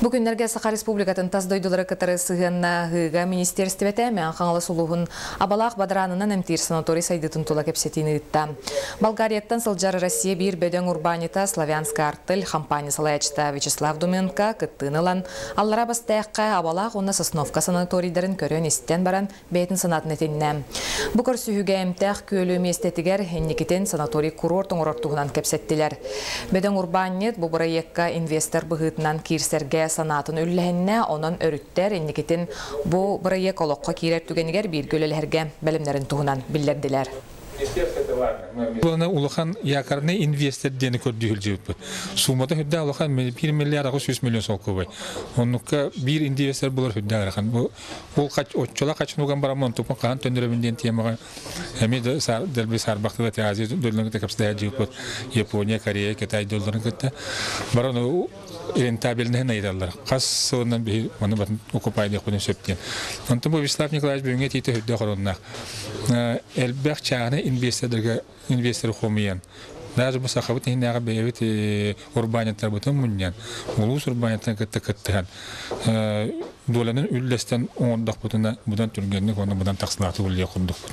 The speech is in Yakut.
Бу күннэргэ Саха Республикатын тас дойдулары кытары сыһыаннаһыыга министиэристибэтэ Мэҥэ Хаҥалас улууһун Абалаах бадараанынан эмтиир санаторий сайдыытын тула кэпсэтиини ыытта. Болгарияттан сылдьар Россия биир бөдөҥ урбаанньыта Славянская артель хампаанньа салайааччыта Вячеслав Думенко кыттыыны ылан, Аллараа Бастаахха Абалаах уонна Сосновка санаторийдарын көрөн-истэн баран бэйэтин санаатын этиннэ. Бу көрсүһүүгэ эмтээх күөлү миэстэтигэр инникитин санаторий курорт оҥорор туһунан кэпсэттилэр. Бөдөҥ урбаанньыт бу бырайыакка инвестор быһыытынан киирсэргэ санаатын үллэһиннэ, онон өрүттэр инникитин бу бырайыак олоххо киирэр түгэнигэр бииргэ үлэлэһэргэ бэлэмнэрин туһунан биллэрдилэр. Уонна улахан якорный инвестор диэни көрдүү сылдьыбыппыт. Суумата үрдээх улахан 1 миллиард 800 миллион солкуобай. Оннукка биир инвестор булар үрдээх ыарахан. Бу Ол оччола хачнуган бараммын онтукпун хаһан төннөрөбүн диэн темаҕа эмиэ да дэлби саарбахтыга Азия дойдуларын кытта кэпсэтэ дьыыппыт Япония, Корея, Китай дойдуларын кытта баран рентабельныһын ыйыталлар. Хас сылынан биһи маны батын окупайдыахпытын сөп диэн. Онтон бу Вячеслав Николаевич бүгүҥҥэ этиитэ үрдэ хороннаах. Элбэх чааһынай инвестордарга инвесторы хомуйан, даже бу сахабыт иһинээҕи бэйэбит урбаанньыттарбытын мунньан, улуус урбаанньыттарын кытта кыттыһан, дуоланын үллэстэн оҥордохпутуна, будан түргэнник уонна будан тахсылаахтык үлэлиэх курдукпут.